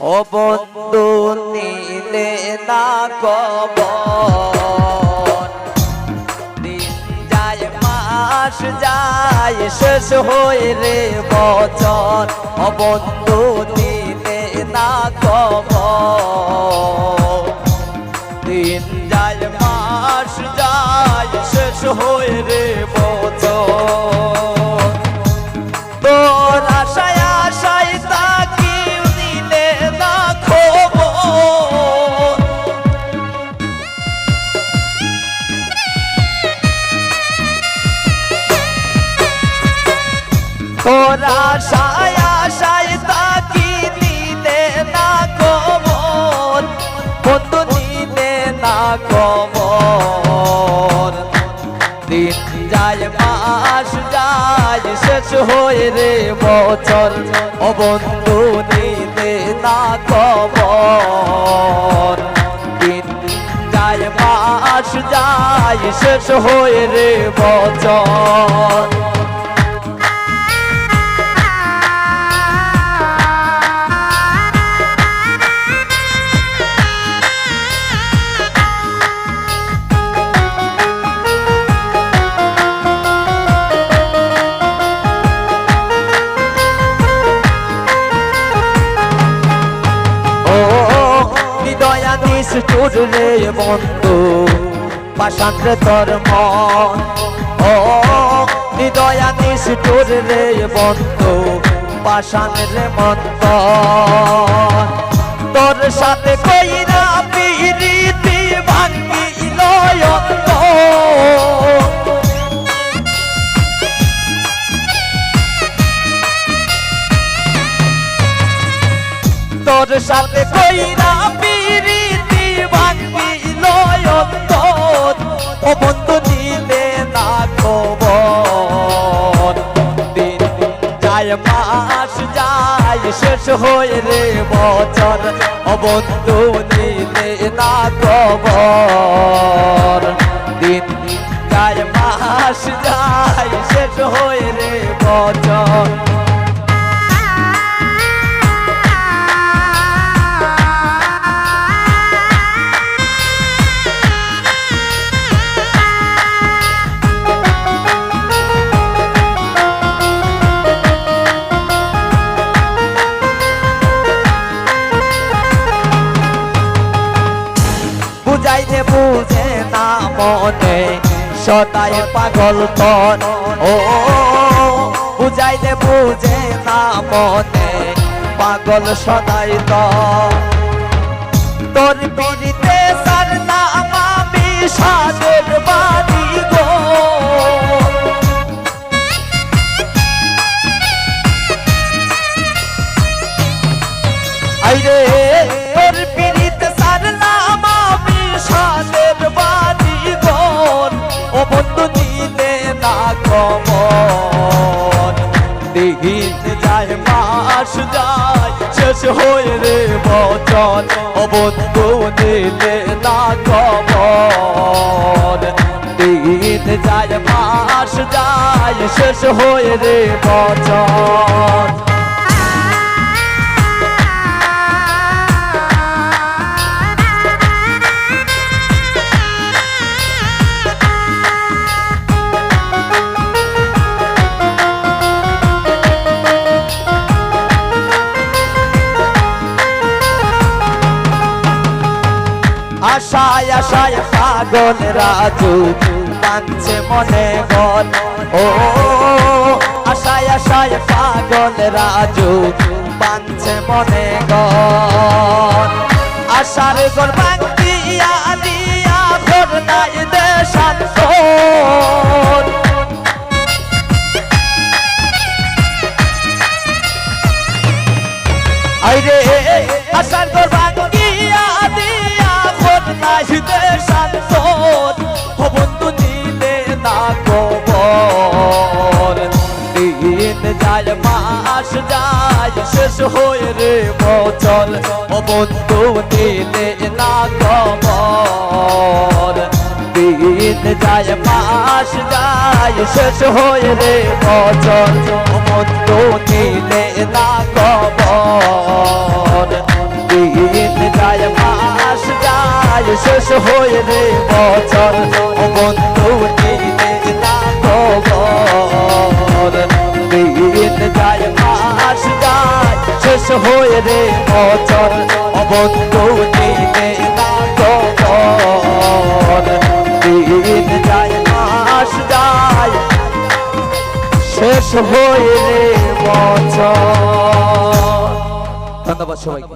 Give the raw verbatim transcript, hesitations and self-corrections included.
ও বন্ধু, নিলে না খবর, দিন যায় মাস যায়, শেষ হয় রে বছর। ও বন্ধু, নিলে না খবর, দিন যায় মাস যায়, শেষ হয় রে বছর। তোর আশায় আশায় থাকি, নিলে না খবর। তোর আশায় আশায় থাকি, নিলে না খবর, বন্ধু, নিলে না খবর। দিন যায় মাস যায়, শেষ হয় রে বছর। ও বন্ধু, নিলে না খবর, দিন যায় মাস যায়, শেষ হয় রে বছর। ও হৃদয়া নিষ্ঠুর রে বন্ধু, পাষাণ রে তোর মন। ও হৃদয়া নিষ্ঠুর রে বন্ধু, পাষাণ রে মন তোর। তোর সাথে কইরা পিরিতি ভাঙিল অন্তর। তোর সাথে কইরা পিরিতি ভাঙিল অন্তর। ও বন্ধু, নিলে না খবর, দিন যায় মাস যায়, শেষ হয় রে বছর। ও বন্ধু, নিলে না খবর, দিন যায় মাস যায়, শেষ হয় রে বছর। বুঝাইলে বুঝে না মনে, সদাই পাগল তোর। ও, বুঝাইলে বুঝে না মনে, পাগল সদাই তোর। তোর পিরিতে ছাড়লাম আমি সাধের বাড়ি গো। আইরে, তোর পিরিতে ছাড়লাম আমি সাধের বাড়ি ঘর। ও বন্ধু, নিলে না খবর, দিন যায় মাস যায়, শেষ হয় রে বছর। ও বন্ধু, নিলে না খবর, দিন যায় মাস যায়, শেষ হয় রে বছর। আশায় আশায় পাগল রাজু বাঁধছে মনে ঘর। ও, আশায় আশায় পাগল রাজু বাঁধছে মনে ঘর। আশার ঘর ভাঙিয়া দিয়া ঘর নাই দেশান্তর। আইরে, আশার ঘর ভাঙিয়া দিয়া ঘর নাই দেশান্তর। ও বন্ধু, নিলে না খবর, দিন যায় মাস যায়, শেষ হয় রে বছর। ও বন্ধু, নিলে না খবর, দিন যায় মাস যায়, শেষ হয় রে বছর। ও বন্ধু, নিলে না খবর, দিন যায়, মাস যায়, শেষ হয় রে বছর, ও বন্ধু, নেই না খবর। দিন যায়, মাস যায়, শেষ হয় রে বছর, ও বন্ধু, নেই না খবর। দিন যায়, মাস যায়, শেষ হয় রে বছর। ধন্যবাদ সবাইকে।